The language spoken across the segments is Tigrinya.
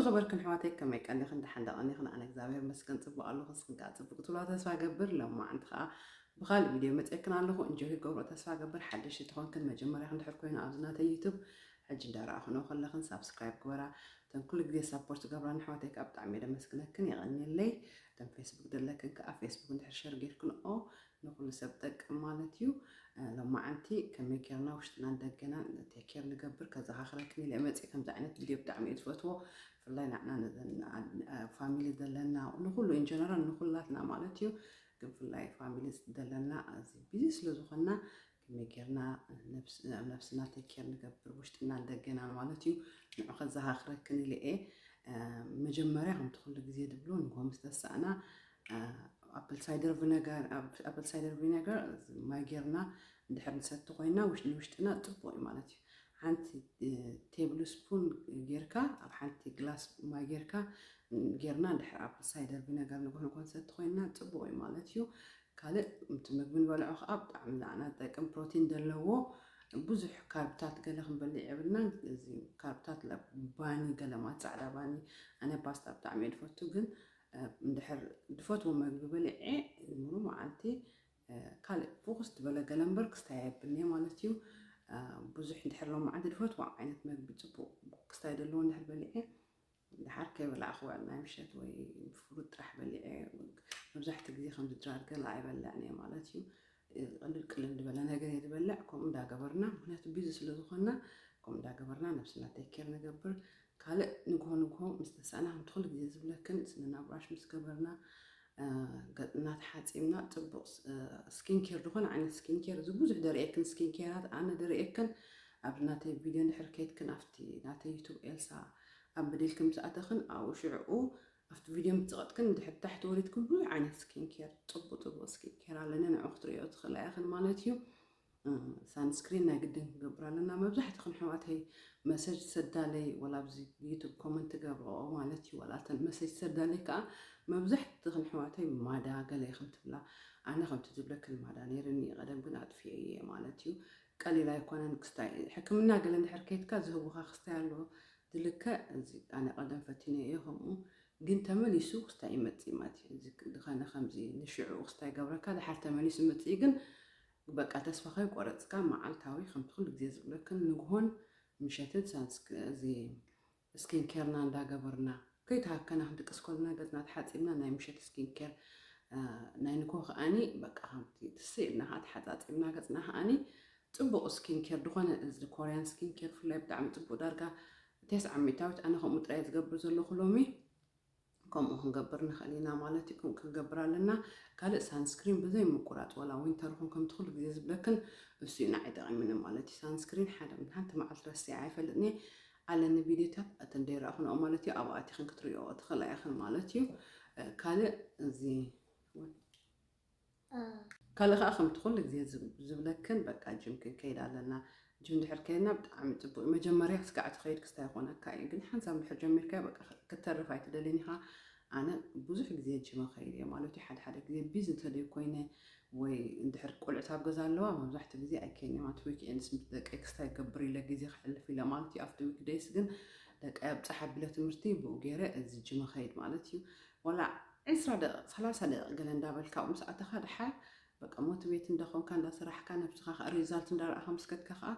ኸበርክን ኣሕዋተይ፣ ከመይ ቀኒኽን? ደሓን ዶ ቀኒኽን? ኣነ እግዚኣብሔር ይመስገን ጽቡቕ ኣለኹ። ንስኽን ከኣ ጽቡቕ ትብላ ተስፋ ገብር። ሎማዓንቲ ኸኣ ብኻልእ ቪድዮ መጺኤክን ኣለኹ። እንጆይ ክገብሮ ተስፋ ገብር። ሓደሽቲ ተኾንክን መጀመርያ እንድሕር ኮይኑ ኣብዚ ናተይ ዩቱብ ሕጂ እንዳረኣኽንኦ ከለኽን ሳብስክራይብ ግበራ። እተን ኩሉ ግዜ ሳፖርት ትገብራን ኣሕዋተይ ከኣ ብጣዕሚ እየ ደመስግነክን፣ የቐንየለይ። እተን ፌስቡክ ዘለክን ከኣ ፌስቡክ እንድሕር ሸር ጌርክንኦ ንኹሉ ሰብ ጠቅም ማለት እዩ። እ፣ ሎማዓንቲ ከመይ ጌርና ውሽጥናን ደገናን ቴክ ኬር ንገብር ከዘኻኽረክን ኢለ መፂእ። ከምዚ ዓይነት ቪድዮ ብጣዕሚ እየ ዝፈትዎ። ብፍላይ ንዓና ነዘን፣ እ፣ ፋሚሊ ዘለና ንኹሉ ኢን ጀነራል ንኹላትና ማለት እዩ። ግን ብፍላይ ፋሚሊ ዘለና እዚ ቢዚ ስለ ዝኾንና ከመይ ጌርና ነብስ-፣ ኣብ ነብስና ቴክ ኬር ንገብር ውሽጥናን ደገናን ማለት እዩ። ንዑ ከዘኻኽረክን ኢለ እየ። እ፣ መጀመርያ ከምቲ ኩሉ ግዜ ዝብሎ ንግሆ ምስ ተሳእና፣ እ፣ ኣፕል ሳይደር ቪነጋር፣ ኣፕ-፣ ኣፕል ሳይደር ቪነጋር ማይ ጌርና እንድሕር ንሰቲ ኮይና ውሽ-፣ ንውሽጥና ጽቡቕ እዩ ማለት እዩ። ሓንቲ፣ እ፣ ቴብል ስፑን ጌርካ ኣብ ሓንቲ ግላስ ማይ ጌርካ፣ እ፣ ጌርና እንድሕር ኣፕል ሳይደር ቪነጋር ንግሆ ንግሆ ንሰቲ ኮይና ጽቡቕ እዩ ማለት እዩ። ካልእ እቲ ምግቢ ንበልዖ ከኣ ብጣዕሚ ንዓና ዝጠቅም ፕሮቲን ዘለዎ ብዙሕ ካርብታት ገለ ክንበልዕ የብልናን። እዚ ካርብታት ለ-፣ ባኒ ገለ ማለት ጻዕዳ ባኒ፣ ኣነ ፓስታ ብጣዕሚ እየ ዝፈቱ፣ ግን፣ እ፣ እንድሕር ዝፈትዎ መግቢ በሊዐ ሙሉ መዓልቲ፣ እ፣ ካልእ ፍኹስ ዝበለ ገለ እምበር ክስታይ የብልኒ ማለት እዩ። እ፣ ብዙሕ እንድሕር ሎማዓንቲ ዝፈትዎ ዓይነት መግቢ ጽቡቕ ክስታይ ዘለዎ እንድሕር በሊዐ ድሓር ከይበላዕኹ ውዕል ናይ ምሸት ወይ ፍሩት ጥራሕ በሊዐ። መብዛሕትኡ ግዜ ከምዚ ድራር ገለ ኣይበልዕን እየ ማለት እዩ። ቅልል ቅልል ዝበለ ነገር እየ ዝበልዕ። ከምኡ እንዳገበርና፣ ምክንያቱ ቢዚ ስለ ዝኾንና፣ ከምኡ እንዳገበርና ነብስና ቴክ ኬር ንገብር። ካልእ ንግሆ ንግሆ ምስ ተሳእና፣ ከምቲ ኩሉ ግዜ ዝብለክን፣ ስንና ብራሽ ምስ ገበርና፣ እ፣ ገጽና ተሓጺብና፣ ጽቡቕ ስ-፣ እ፣ ስኪን ኬር፣ ዝኾነ ዓይነት ስኪን ኬር፣ እዚ ብዙሕ ደርእየክን ስኪን ኬራት፣ ኣነ ደርእየክን፣ ኣብ ናተይ ቪድዮ እንድሕር ከይድክን፣ ኣብቲ ናተይ ዩቱብ ኤልሳ ኣብ በዴልክን ምስ ኣተኽን፣ ኣብኡ ሽዕኡ ኣብቲ ቪድዮ ምስ ጸቐጥክን፣ እንድሕር ታሕቲ ወሪድክን፣ ብዙሕ ዓይነት ስኪን ኬር፣ ጽቡቕ ጽቡቕ ስኪን ኬር ኣለኒ፣ ንዑ ክትርእዮ ትኽእላ ኢኽን ማለት እዩ። እ፣ ሳንስክሪን ናይ ግድን ክንገብር ኣለና። መብዛሕትኽን ኣሕዋተይ መሰጅ ትሰዳለይ፣ ወላ ኣብዚ ዩቱብ ኮመንት ትገብርኦ ማለት እዩ፣ ወላ እተን መሰጅ ትሰዳለይ ከኣ መብዛሕትኽን ኣሕዋተይ ማዳ ገለ ኢኽን ትብላ። ኣነ ከምቲ ዝብለክን ማዳ ነይርኒ፣ ቀደም ግን ኣጥፊኤ እየ ማለት እዩ። ቀሊል ኣይኮነን ክስታይ። ሕክምና ገለ እንድሕር ከይድካ ዝህቡኻ ክስታይ ኣሎ፣ ዝልከ እዚ ኣነ ቀደም ፈቲነ እየ ከምኡ፣ ግን ተመሊሱ ክስታይ ይመጽእ ማለት እዩ። እዚ ክ-፣ ዝኾነ ከምዚ ንሽዑ ክስታይ ይገብረካ፣ ድሓር ተመሊሱ ይመጽእ ግን በቃ ተስፋ ከይቆረጽካ መዓልታዊ ከምቲ ኩሉ ግዜ ዝብለክን ንግሆን ምሸትን ሳንስክ-፣ እዚ ስኪን ኬርና እንዳገበርና ከይተሃከና ክንድቅስ ከለና ገጽና ተሓጺብና ናይ ምሸት ስኪን ኬር፣ እ፣ ናይ ንግሆ ከኣኒ በቃ ከምቲ ትስእ ኢልና ከኣ ተሓጻጺብና ገጽና ከኣኒ ጽቡቕ ስኪን ኬር ዝኾነ እዚ ኮርያን ስኪን ኬር ብፍላይ ብጣዕሚ ጽቡቕ ዳርጋ ተስዓ ሚእታዊት ኣነ ከምኡ ጥራይ ዝገብር ዘለኹ ሎሚ። ከምኡ ክንገብር ንኽእል ኢና ማለት እዩ። ከምኡ ክንገብር ኣለና። ካልእ ሳንስክሪን ብዘይ ምቁራጽ፣ ዋላ ዊንተር ይኹን ከምቲ ኩሉ ግዜ ዝብለክን፣ እሱ እዩ ንዓይ ጠቒሙኒ ማለት እዩ። ሳንስክሪን ሓደ ሓንቲ መዓልቲ ረሲዐ ኣይፈልጥን እየ። ኣለኒ ቪድዮታት፣ እቲ እንደይረኣኹ ንኦ ማለት እዩ፣ ኣብኡ ኣቲኽን ክትርእዮ ትኽእላ ኢኽን ማለት እዩ። እ፣ ካልእ እዚ ካልእ ከኣ ከምቲ ኩሉ ግዜ ዝብ-፣ ዝብለክን በቃ ጅም ክንከይድ ኣለና። ጅም ድሕር ከይድና ብጣዕሚ ጽቡቅ እዩ። መጀመርያ ስጋዕ ትኸይድ ክስታይ ይኾነካ እዩ፣ ግን ሓንሳብ ድሕር ጀሚርካዮ በቃ ክ-፣ ክትተርፍ ኣይትደልን ኢኻ። ኣነ ብዙሕ ግዜ ጅም እኸይድ እየ ማለት እዩ። ሓደ ሓደ ግዜ ቢዚ እንተደይ ኮይነ ወይ እንድሕር ቆልዑት ኣብ ገዛ ኣለዋ መብዛሕትኡ ግዜ ኣይከይድን እየ ማለት ዊክኤንድስ ምስ ደቀይ ክስታይ ክገብር ኢለ ግዜ ከሕልፍ ኢለ ማለት እዩ። ኣብቲ ዊክደይስ ግን ደቀይ ኣብጽሕ ኣቢለ ትምህርቲ ብኡ ገይረ እዚ ጅም እኸይድ ማለት እዩ። ወላ ዕስራ ደቂቕ፣ ሰላሳ ደቂቕ ገለ እንዳበልካ ኣብኡ ምስ ኣተኻ ደሓር በቃ ሞቲቬት እንዳኾንካ እንዳሰራሕካ ነብስኻ ከኣ ሪዛልት እንዳረኣኻ ምስ ከድካ ከኣ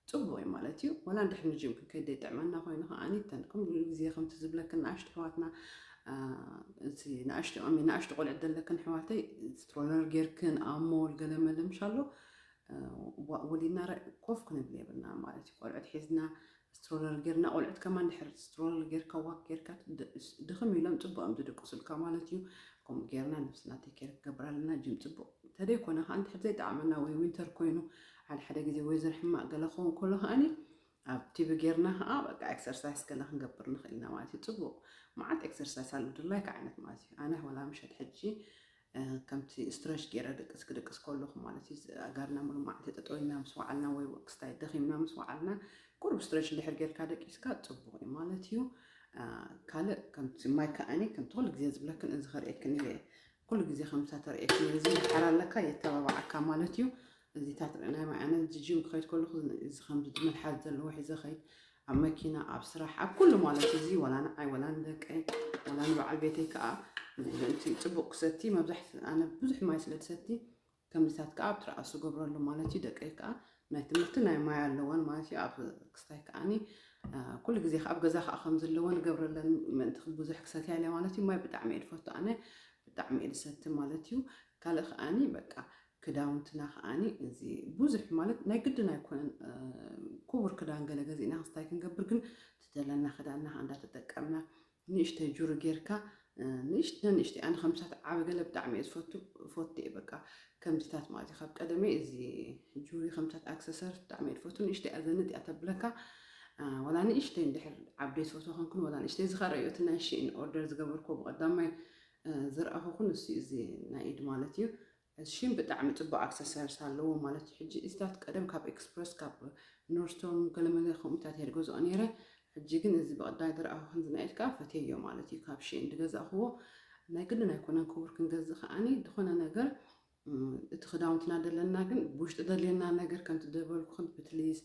ጽቡቕ እዩ ማለት እዩ። ወላ እንድሕር ንጂም ክንከይድ ዘይጥዕመና ኮይኑ ከኣ እተን ከም ኩሉ ግዜ ከምቲ ዝብለክን ንኣሽቱ ኣሕዋትና፣ እ፣ እዚ ንኣሽቱ፣ ኣሚ-፣ ንኣሽቱ ቆልዑት ዘለክን ኣሕዋተይ ስትሮለር ጌርክን ኣብ ሞል ገለ መለ ምሽ ኣሎ፣ እ፣ ዋ-፣ ወሊድና ረ-፣ ኮፍ ክንብል የብልና ማለት እዩ። ቆልዑት ሒዝና ስትሮለር ጌርና፣ ቆልዑት ከማን ድሕር ስትሮለር ጌርካ ዋክ ጌርካ ድ-፣ ድኽም ኢሎም ጽቡቕ እዮም ዝድቅሱልካ ማለት እዩ። ከምኡ ጌርና ነብስና ቴክ ኬር ክገብር ኣለና። ጅም ጽቡቕ እንተደይኮነ ከኣ እንድሕር ዘይጠዓመና ወይ ዊንተር ኮይኑ ሓደ ሓደ ግዜ ወይዘር ሕማቕ ገለ ክኸውን ከሎ ከኣኒ ኣብ ቲቪ ጌርና ከኣ በቃ ኤክሰርሳይስ ገለ ክንገብር ንኽእል ኢና ማለት እዩ። ጽቡቕ መዓት ኤክሰርሳይስ ኣሎ ድላይካ ዓይነት ማለት እዩ። ኣነ ወላ ምሸት ሕጂ እ፣ ከምቲ ስትረች ገይረ ድቅስ ክድቅስ ከለኹ ማለት እዩ፣ ዝ-፣ ኣእጋርና ሙሉእ መዓልቲ ጠጠው ኢልና ምስ ወዓልና ወይ ክስታይ ደኺምና ምስ ወዓልና ቁሩብ ስትረች እንድሕር ጌርካ ደቂስካ ጽቡቕ እዩ ማለት እዩ። እ፣ ካልእ ከምቲ ማይ ከኣኒ ከምቲ ኩሉ ግዜ ዝብለክን እዚ ከርእየክን እየ። ኩሉ ግዜ ከምታ ተርእየክን እዚ ድሓር ኣለካ የተባብዓካ ማለት እዩ። እዚታት ናይ ማይ ኣነ እዚ ጂም ክኸይድ ከለኹ እዚ ከምዚ መልሓስ ዘለዎ ሒዘ ኸይድ ኣብ መኪና፣ ኣብ ስራሕ፣ ኣብ ኩሉ ማለት እዚ፣ ወላ ንዓይ፣ ወላ ንደቀይ፣ ወላ ንበዓል ቤተይ ከዓ ምእንቲ ጽቡቕ ክሰቲ፣ መብዛሕት-፣ ኣነ ብዙሕ ማይ ስለ ዝሰቲ፣ ከምዚታት ከዓ ኣብ ትርኣሱ ገብረሉ ማለት እዩ። ደቀይ ከዓ ናይ ትምህርቲ ናይ ማይ ኣለወን ማለት እዩ። ኣብ ክስታይ ከዓኒ፣ አ፣ ኩሉ ግዜ ከዓ ኣብ ገዛ ከዓ ከም ዘለወን ገብረለን ምእንቲ ብዙሕ ክሰትያ ኢለ ማለት እዩ። ማይ ብጣዕሚ እየ ዝፈቱ ኣነ፣ ብጣዕሚ እየ ዝሰቲ ማለት እዩ። ካልእ ከዓኒ በቃ ክዳውንትና ከዓኒ እዚ ብዙሕ ማለት ናይ ግድን ኣይኮነን፣ አ፣ ክቡር ክዳን ገለ ገዚእና ክስታይ ክንገብር ግን ትደለና ክዳንና ከዓ እንዳተጠቀምና ንእሽተይ ጁሪ ጌርካ፣ እ፣ ንእሽተ ንእሽተይ ኣነ ከምሳት ዓቢ ገለ ብጣዕሚ እየ ዝፈቱ፣ ፈቱ እየ በቃ ከምዚታት ማለት እዩ። ካብ ቀደመይ እዚ ጁሪ ከምሳት ኣክሰሰር ብጣዕሚ እየ ዝፈቱ። ንእሽተይ ኣዘንጥ እያ ተብለካ፣ እ፣ ወላ ንእሽተይ እንድሕር ዓብደይ ዝፈትዎ ኮንኩን ወላ ንእሽተይ ዝኸረዮ እቲ ናይ ሽኢን ኦርደር ዝገበርኩዎ ብቐዳማይ፣ እ፣ ዝረኣኹኹን እሱ እዩ እዚ ናይ ኢድ ማለት እዩ። ሽም ብጣዕሚ ጽቡቕ ኣክሰሰሪስ ኣለዎ ማለት እዩ። ሕጂ እዚታት ቀደም ካብ ኤክስፕረስ፣ ካብ ኖርስቶን ገለመለ ከምኡታት እየ ዝገዝኦ ነይረ። ሕጂ ግን እዚ ብቐዳይ ዝረኣኹ ከምዚ ናይ ኢድካ ፈትየዮ ማለት እዩ። ካብ ሽን ዝገዛእኽዎ ናይ ግድን ኣይኮነን ክቡር ክንገዝእ ከዓኒ ዝኾነ ነገር፣ እም፣ እቲ ክዳውንትና ደለና ግን ብውሽጢ ደልየና ነገር ከምቲ ደበልኩ ከም ፕትሊስ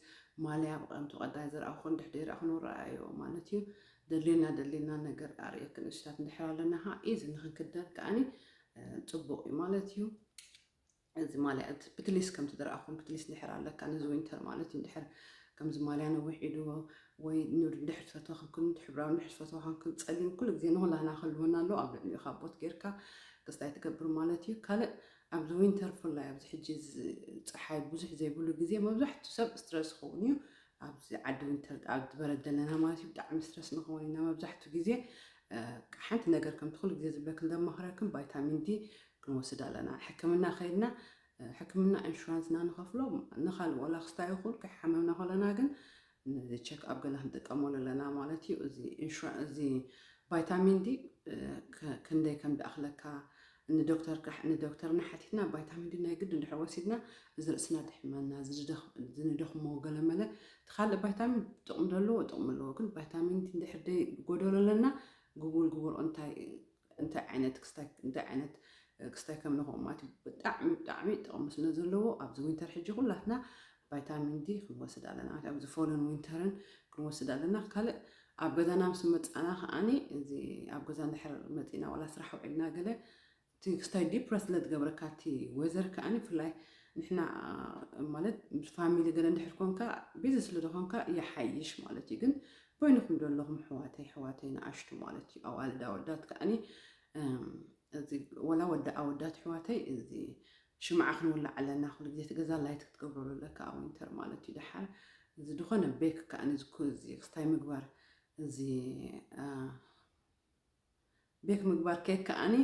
ማልያ ብቐደም ቀዳይ ዝረኣኹ እንድሕር ደይረኣኹ ንረኣዮ ማለት እዩ። ደልየና ደልየና ነገር ኣርእየክን እሽታት እንድሕር ኣለና ከዓ ኢዚ ንክንክደን ከዓኒ፣ እ፣ ጽቡቕ እዩ ማለት እዩ። እዚ ማልያ እቲ ፕትሊስ ከምቲ ዝረኣኹም ፕትሊስ እንድሕር ኣለካ ነዚ ዊንተር ማለት እዩ። እንድሕር ከምዚ ማልያ ነዊሕ ኢዱ ወይ ኑድ እንድሕር ትፈትዋ ኮንክን፣ ሕብራዊ እንድሕር ትፈትዋ ኮንክን፣ ጸሊም ኩሉ ግዜ ንኹላህና ክህልወና ኣለዎ። ኣብ ልዕሊኡ ካቦት ጌርካ ክስታይ ትገብር ማለት እዩ። ካልእ ኣብዚ ዊንተር ብፍላይ ኣብዚ ሕጂ እዚ ጸሓይ ብዙሕ ዘይብሉ ግዜ መብዛሕትኡ ሰብ ስትረስ ይኸውን እዩ። ኣብዚ ዓዲ ዊንተር ኣብ ዝበረድ ዘለና ማለት እዩ ብጣዕሚ ስትረስ ንኸውን ኢና መብዛሕትኡ ግዜ። እ፣ ሓንቲ ነገር ከምቲ ኩሉ ግዜ ዝብለክን ዘማኽረክን ቫይታሚን ዲ ክንወስድ ኣለና። ሕክምና ከይድና፣ እ፣ ሕክምና ኢንሹራንስና ንኸፍሎ፣ ንኻልእ ወላ ክስታይ ይኹን ከይሓመምና ከለና ግን ቸክ ኣፕ ገለ ክንጥቀመሉ ኣለና ማለት እዩ። እዚ ኢንሹራ-፣ እዚ ቫይታሚን ዲ፣ እ፣ ከ-፣ ክንደይ ከም ዝኣኽለካ ንዶክተር ክሕ-፣ ንዶክተርና ሓቲትና ቫይታሚን ዲ ናይ ግድ እንድሕር ወሲድና እዚ ርእስና ድሕመና፣ እዚ ዝደኽ-፣ እዚ ንደኽሞ ገለመለ፣ እቲ ካልእ ቫይታሚን ጥቕሚ ዘለዎ ጥቕሚ ኣለዎ፣ ግን ቫይታሚን ዲ እንድሕር ደይ ጎደሎ ኣለና፣ ግቡል ግቡር እንታይ እንታይ ዓይነት ክስታይ፣ እንታይ ዓይነት፣ እ፣ ክስታይ ከም ንኸውን ማለት እዩ። ብጣዕሚ፣ ብጣዕሚ ጥቕሚ ስለ ዘለዎ ኣብዚ ዊንተር ሕጂ ኩላትና ቫይታሚን ዲ ክንወስድ ኣለና ማለት እዩ። ኣብዚ ፎልን ዊንተርን ክንወስድ ኣለና። ካልእ ኣብ ገዛና ምስ መጻና ከዓኒ እዚ ኣብ ገዛ እንድሕር መጺና ዋላ ስራሕ ውዒልና ገለ እቲ ክስታይ ዲፕረስ ስለ ዝገብረካ እቲ ዌዘር ከዓኒ ብፍላይ ንሕና ማለት ምስ ፋሚሊ ገለ እንድሕር ኮንካ ቢዚ ስለ ዝኾንካ ይሓይሽ ማለት እዩ። ግን በይንኹም ዘለኹም ኣሕዋተይ፣ ኣሕዋተይ ንኣሽቱ ማለት እዩ። ኣዋልድ ኣወዳት ከዓኒ፣ እም፣ እዚ ወላ ወዲ ኣወዳት ኣሕዋተይ እዚ ሽምዓ ክንውላዕ ኣለና። ኩሉ ግዜ እቲ ገዛ ላይት ክትገብረሉ ኣለካ ኣብ ዊንተር ማለት እዩ። ደሓር እዚ ዝኾነ ቤክ ከዓኒ እዚ ኩ-፣ እዚ ክስታይ ምግባር እዚ፣ አ፣ ቤክ ምግባር ኬክ ከዓኒ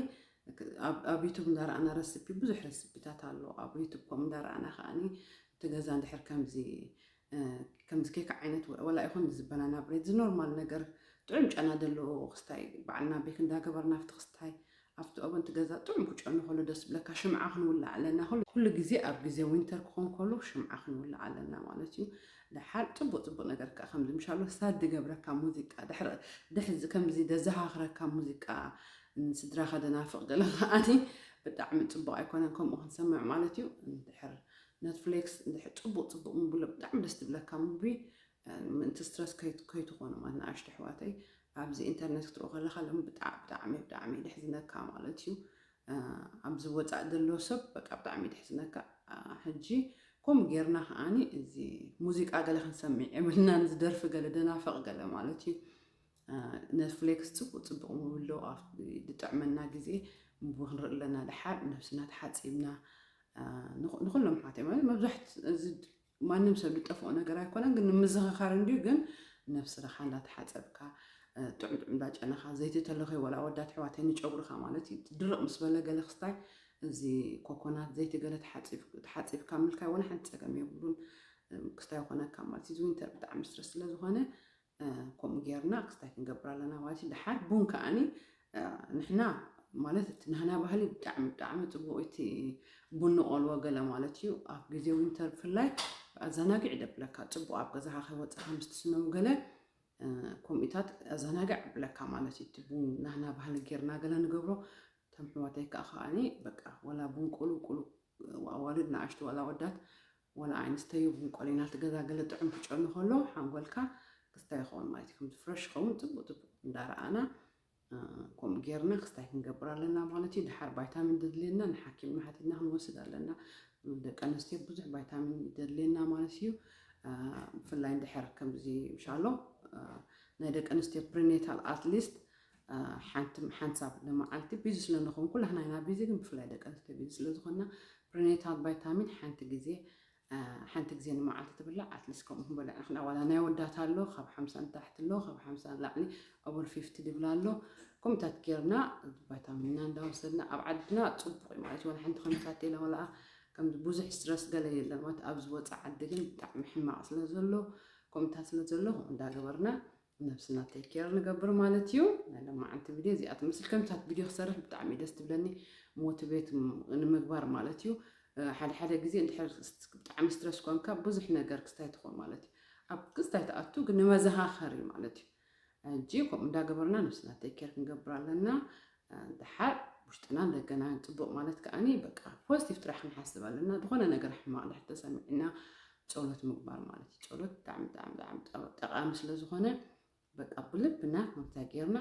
ኣብ፣ ኣብ ዩቱብ እንዳረኣና ረሲፒ፣ ብዙሕ ረሲፒታት ኣሎ። ኣብ ዩቱብ ከምኡ እንዳረኣና ከዓኒ እቲ ገዛ እንድሕር ከምዚ፣ እ፣ ከምዚ ኬክ ዓይነት ወ-፣ ወላ ይኹን እዚ በናና ብሬድ፣ እዚ ኖርማል ነገር ጥዑም ጨና ዘለዎ ክስታይ ባዕልና ቤክ እንዳገበርና ኣብቲ ክስታይ ኣብቲ ኦቨን እቲ ገዛ ጥዑም ክጨኑ ከሎ ደስ ዝብለካ። ሽምዓ ክንውላዕ ኣለና። ኩሉ፣ ኩሉ ግዜ ኣብ ግዜ ዊንተር ክኾን ከሎ ሽምዓ ክንውላዕ ኣለና ማለት እዩ። ደሓር ጽቡቕ ጽቡቕ ነገር ከኣ ከምዚ ምሻሎ ሳድ ዝገብረካ ሙዚቃ፣ ድሕሪ፣ ድሕዚ ከምዚ ዘዘኻኽረካ ሙዚቃ፣ ንስድራኻ ደናፍቕ ገለ ከኣኒ ብጣዕሚ ጽቡቕ ኣይኮነን ከምኡ ክንሰምዕ ማለት እዩ። እንድሕር ኔትፍሊክስ፣ እንድሕር ጽቡቕ ጽቡቕ ምብሎ ብጣዕሚ ደስ ትብለካ ሙቪ፣ ምእንቲ ስትረስ ከይት-፣ ከይትኾኑ ማለት ንኣሽቱ ኣሕዋተይ፣ ኣብዚ ኢንተርኔት ክትሪኦ ከለኻ ሎሚ ብጣዕ-፣ ብጣዕሚ፣ ብጣዕሚ ደሕዝነካ ማለት እዩ። እ፣ ኣብዚ ወጻእ ዘሎ ሰብ በቃ ብጣዕሚ ደሕዝነካ። እ፣ ሕጂ ከምኡ ጌርና ከዓኒ እዚ ሙዚቃ ገለ ክንሰምዕ የብልናን፣ እዚ ደርፊ ገለ ደናፍቕ ገለ ማለት እዩ። እ፣ ኔትፍሊክስ ጽቡቕ ጽቡቕ ምብሎ ኣብ ዝጥዕመና ግዜ ምቡ ክንርኢ ኣለና። ደሓር ነብስና ተሓጺብና፣ እ፣ ንኹ-፣ ንኹሎም ኣሕዋተይ ማለት መብዛሕት-፣ እዚ ማንም ሰብ ዝጠፍኦ ነገር ኣይኮነን፣ ግን ንምዝኽኻር እንድዩ። ግን ነብስኻ እንዳተሓጸብካ፣ እ፣ ጥዑም ጥዑም እንዳጨነኻ፣ ዘይቲ ተለኸ ወላ ኣወዳት ኣሕዋተይ ንጨጉርኻ ማለት እዩ። ድርቕ ምስ በለ ገለ ክስታይ እዚ ኮኮናት ዘይቲ ገለ ተሓጺብ-፣ ተሓጺብካ ምልካይ ወላ ሓንቲ ጸገም የብሉን። እ፣ ክስታይ ይኾነካ ማለት እዩ። እዚ ዊንተር ብጣዕሚ ስትረስ ስለ ዝኾነ፣ እ፣ ከምኡ ጌርና ክስታይ ክንገብር ኣለና ማለት እዩ። ደሓር ቡን ከዓኒ፣ እ፣ ንሕና ማለት እቲ ናህና ባህሊ ብጣዕሚ፣ ብጣዕሚ ጽቡቕ፣ እቲ ቡን ንቆልዎ ገለ ማለት እዩ። ኣብ ግዜ ዊንተር ብፍላይ ኣዘናግዕ ደብለካ፣ ጽቡቕ ኣብ ገዛኻ ከይወጻኻ ምስ ትስነው ገለ፣ እ፣ ከምኡታት ኣዘናግዕ ብለካ ማለት እዩ። እቲ ቡን ናህና ባህሊ ጌርና ገለ ንገብሮ፣ እቶም ኣሕዋተይ ከኣ ከኣኒ በቃ ወላ ቡን ቁሉ ቁሉ፣ ኣዋልድ ንኣሽቱ ዋላ ወዳት፣ ወላ ኣይንስተዩ ቡን ቆሊና እቲ ገዛ ገለ ጥዑም ክጨኑ ከሎ ሓንጎልካ ክስታይ ይኸውን ማለት እዩ። ከምዚ ፍረሽ ይኸውን፣ ጽቡቕ ጽቡቕ እንዳረኣና ከምኡ ጌርና ክስታይ ክንገብር ኣለና ማለት እዩ። ድሓር ቫይታሚን ደድልየና ንሓኪምና ሓቲትና ክንወስድ ኣለና። ደቂ ኣንስትዮ ብዙሕ ቫይታሚን ይደድልየና ማለት እዩ። ብፍላይ እንድሕር ከምዚ ምሻሎ ናይ ደቂ ኣንስትዮ ፕሪኔታል ኣትሊስት ሓንቲ ሓንሳብ ንመዓልቲ ቢዚ ስለንኸውን ኩላህና ኢና ቢዚ፣ ግን ብፍላይ ደቂ ኣንስትዮ ቢዚ ስለዝኾንና ፕሪኔታል ቫይታሚን ሓንቲ ግዜ ሓንቲ ግዜ ንመዓልቲ ትብላዕ ኣትሊስት ከምኡ ክንበልዕ ንኽና ዋላ ናይ ወዳት ኣሎ ካብ ሓምሳ ንታሕቲ ኣሎ ካብ ሓምሳ ንላዕሊ ኦቨር ፊፍቲ ድብላ ኣሎ። ከምታት ጌርና ቫይታሚንና እንዳወሰድና ኣብ ዓድና ጽቡቕ እዩ ማለት እዩ። ዋላ ሓንቲ ከምታት የለ ዋላ ከምዚ ብዙሕ ስትረስ ገለ የለን ማለት ኣብዚ ወፃ ዓዲ ግን ብጣዕሚ ሕማቕ ስለ ዘሎ ከምታት ስለ ዘሎ ከምኡ እንዳገበርና ነብስና ቴክ ኬር ንገብር ማለት እዩ። ናይ ለማዓንቲ ቪድዮ እዚኣ ትመስል ከምታት ቪድዮ ክሰርሕ ብጣዕሚ ደስ ትብለኒ ሞቲቬት ንምግባር ማለት እዩ። ሓደ ሓደ ግዜ እንድሕር ብጣዕሚ ስትረስ ኮንካ ብዙሕ ነገር ክስታይ ትኾን ማለት እዩ። ኣብ ክስታይ ትኣቱ ግን ንመዘኻኸር እዩ ማለት እዩ። ሕጂ ከምኡ እንዳገበርና ነብስና ቴክ ኬር ክንገብር ኣለና። ድሓር ውሽጥና እንደገና ጽቡቕ ማለት ከኣኒ በቃ ፖዚቲቭ ጥራሕ ክንሓስብ ኣለና። ዝኾነ ነገር ሕማቕ ድሕር ተሰሚዕና ጸሎት ምግባር ማለት እዩ። ጸሎት ብጣዕሚ ብጣዕሚ ብጣዕሚ ጠ- ጠቃሚ ስለ ዝኾነ በቃ ብልብና ከምታ ጌርና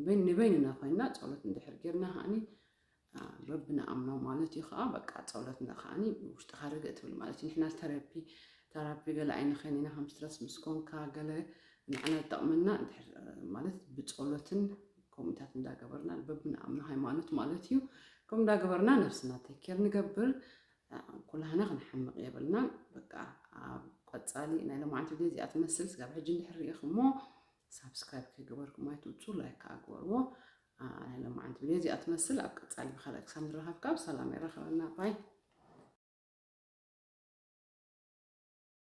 በይን- ንበይንና ኮይና ጸሎት እንድሕር ጌርና ከኣኒ በብንኣምኖ ማለት እዩ። ከዓ በቃ ጸሎትና ከኣኒ ውሽጥኻ ርግእ ትብል ማለት እዩ። ንሕና ተረፒ ተራፒ ገለ ኣይንኸን ኢና ከም ስትረስ ምስ ኮንካ ገለ ንዓና ዝጠቕመና እንድሕር ማለት ብጸሎትን ከምኡታት እንዳገበርና በብንኣምኖ ሃይማኖት ማለት እዩ። ከም እንዳገበርና ነብስና ቴክ ኬር ንገብር። ኩላህና ክንሓምቕ የብልናን። በቃ ኣብ ቀጻሊ ናይ ሎማዓንቲ ቪድዮ እዚኣ ትመስል ስጋብ ሕጂ እንድሕር ርኢኹሞ ሳብስክራይብ ከይገበርኩም ኣይትውፁ፣ ላይክ ከዓ ግበርዎ። ናይ ሎማዓንቲ ቪድዮ እዚኣ ትመስል። ኣብ ቀጻሊ ብካልእ ክሳብ ንራኸብ ካብ ሰላም የራኸበና ባይ።